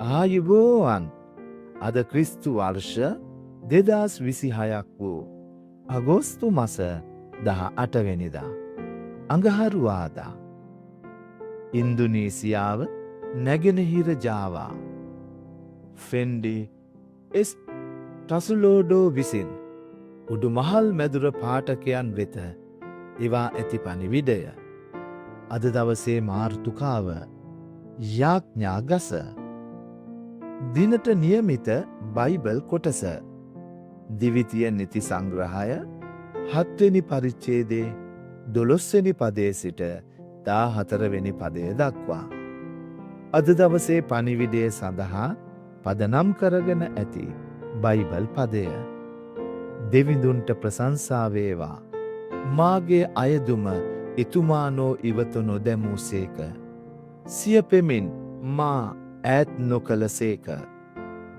ආයුබෝවන්. අද ක්‍රිස්තු වර්ෂ 2026ක් වූ අගෝස්තු මස 18 වෙනිදා අඟහරුවාදා. ඉන්දුනීසියාව, නැගෙනහිර ජාවා, ෆෙන්ඩි එස් ටසුලෝඩෝ විසින් උඩුමහල් මැදුර පාඨකයන් වෙත එවා ඇති පණිවිඩය. අද දවසේ මාතෘකාව යාඥා ගස. දිනට නියමිත බයිබල් කොටස ද්විතීය නිති සංග්‍රහය හත්වෙනි පරිච්ඡේදයේ 12වෙනි පදයේ සිට 14වෙනි පදය දක්වා. අද දවසේ පණිවිඩය සඳහා පදනම් කරගෙන ඇති බයිබල් පදය. දෙවිඳුන්ට ප්‍රශංසා වේවා. මාගේ අයදුම එතුමානෝ ඉවත නොදැමූ සේක. සිය පෙමින් මා ඈත් නොකළ සේක.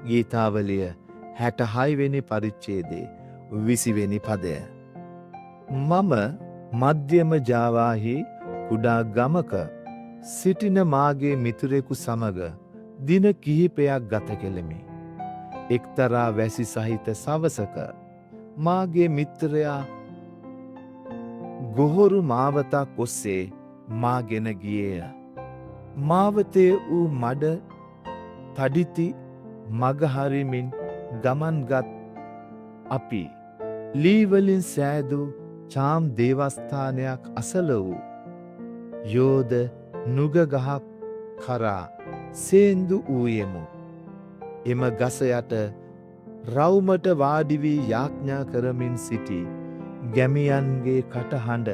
ගීතාවලිය 66වෙනි පරිච්ඡේදයේ 20වෙනි පදය. මම මධ්‍යම ජාවාහි කුඩා ගමක සිටින මාගේ මිතුරෙකු සමග දින කිහිපයක් ගත කෙළෙමි. එක්තරා වැසි සහිත සවසක මාගේ මිත්‍රයා ගොහොරු මාවතක් ඔස්සේ මා ගෙන ගියේය. මාවතේ වූ මඩ තඩිති මගහරිමින් ගමන්ගත් අපි ලීවලින් සෑදූ චාම් දේවස්ථානයක් අසල වූ යෝධ නුග ගහක් කරා සේන්දු වූයෙමු. එම ගස යට රවුමට වාඩි වී යාඥා කරමින් සිටි ගැමියන්ගේ කටහඬ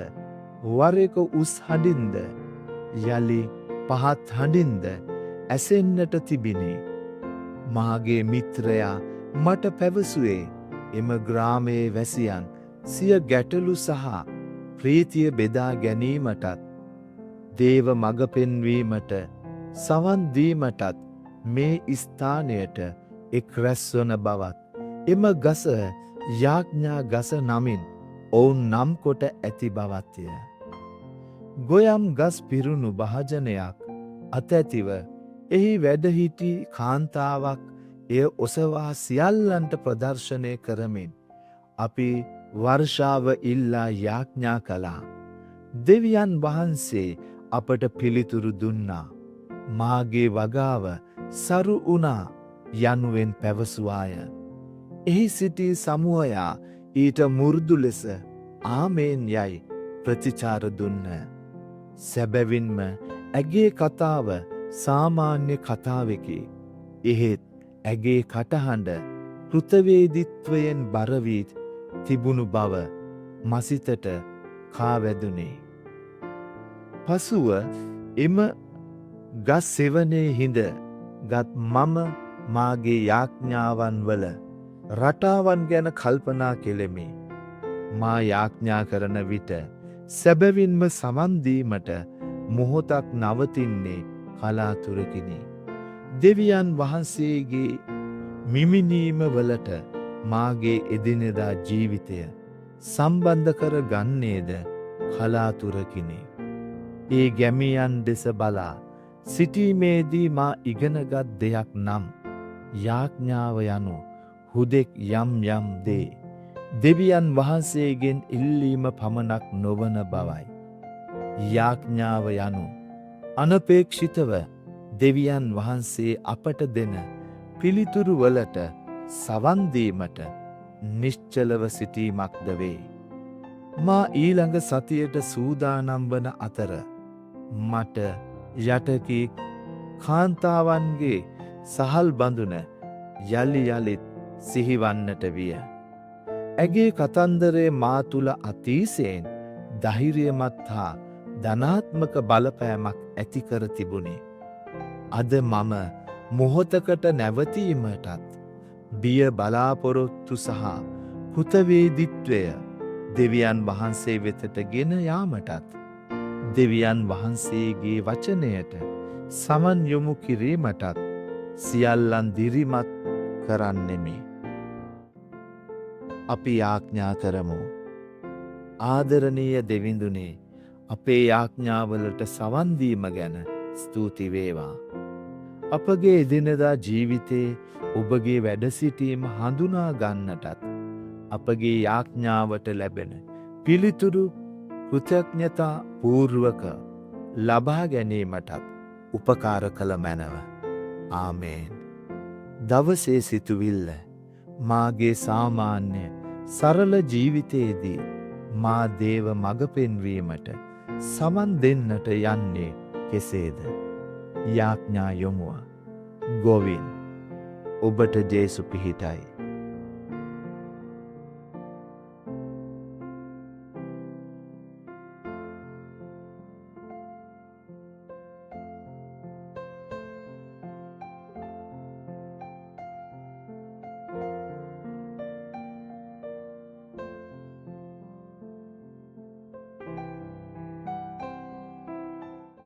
වර එක උස් හඬින්ද යළි පහත් හඬින්ද ඇසෙන්නට තිබිණි. මාගේ මිත්‍රයා මට පැවසුවේ එම ග්‍රාමයේ වැසියන් සිය ගැටලු සහ ප්‍රීතිය බෙදා ගැනීමටත් දේව මඟ පෙන්වීමට සවන් දීමටත් මේ ස්ථානයට එක් රැස්වන බවත්, එම ගස යාඥා ගස නමින් ඔවුන් නම් කොට ඇති බවත්ය. ගොයම් ගස් පිරුණු භාජනයක් අතැතිව එහි වැඩහිටි කාන්තාවක් එය ඔසවා සියල්ලන්ට ප්‍රදර්ශනය කරමින් අපි වර්ෂාව ඉල්ලා යාඥා කළා. දෙවියන් වහන්සේ අපට පිළිතුරු දුන්නා. මාගේ වගාව සරු වුණා යනුවෙන් පැවසුවාය. එහි සිටි සමූහයා ඊට මෘදු ලෙස ආමේන් යයි ප්‍රතිචාර දුන්න. සැබැවින්ම ඇගේ කතාව සාමාන්‍ය කතාවකි. එහෙත් ඇගේ කටහඬ කෘතවේදිත්වයෙන් බර වී තිබුණු බව මසිතට කාවැදුනේ. පසුව එම ගස් සෙවණේ හිඳ ගත් මම මාගේ යාඥාවන් වල රටාවන් ගැන කල්පනා කෙළෙමි. මා යාඥා කරන විට සැබවින්ම සවන් දීමට මොහොතක් නවතින්නේ කලාතුරකිනි. දෙවියන් වහන්සේගේ මිමිනීම වලට මාගේ එදිනෙදා ජීවිතය සම්බන්ධ කර ගන්නේද කලාතුරකිනි. ඒ ගැමියන් දෙස බලා සිටීමේදී මා ඉගෙනගත් දෙයක් නම් යාඥාව යනු හුදෙක් යම් යම් දේ දෙවියන් වහන්සේගෙන් ඉල්ලීම පමණක් නොවන බවයි. යාඥාව යනු අනපේක්ෂිතව දෙවියන් වහන්සේ අපට දෙන පිළිතුරු වලට සවන් දීමට නිශ්චලව සිටීමක්ද වේ. මා ඊළඟ සතියට සූදානම් වන අතර මට යටකී කාන්තාවන්ගේ සහල් බඳුන යළි යළිත් සිහිවන්නට විය. ඇගේ කතන්දරය මා තුළ අතිශයින් ධෛර්යමත් හා ධනාත්මක බලපෑමක් ඇති කර තිබුණේ. අද මම මොහොතකට නැවතීමටත් බිය, බලාපොරොත්තු සහ කෘතවේදිත්වය දෙවියන් වහන්සේ වෙතට ගෙන යාමටත් දෙවියන් වහන්සේගේ වචනයට සවන් යොමු කිරීමටත් සියල්ලන් දිරිමත් කරන්නෙමි. අපි යාඥා කරමු. ආදරණීය දෙවිඳුනේ, අපේ යාඥාවලට සවන් දීම ගැන ස්තුති වේවා. අපගේ එදිනෙදා ජීවිතයේ ඔබගේ වැඩ සිටීම හඳුනා ගන්නටත් අපගේ යාඥාවට ලැබෙන පිළිතුරු කෘතඥතා පූර්වක ලබා ගැනීමටත් උපකාර කළ මැනව. ආමේන්. දවසේ සිතුවිල්ල. මාගේ සාමාන්‍ය සරල ජීවිතයේදී මා දේව මඟ පෙන්වීමට සවන් දෙන්නට යන්නේ කෙසේද? යාඥා යොමුව. ගොවින් ඔබට ජේසු පිහිටයි.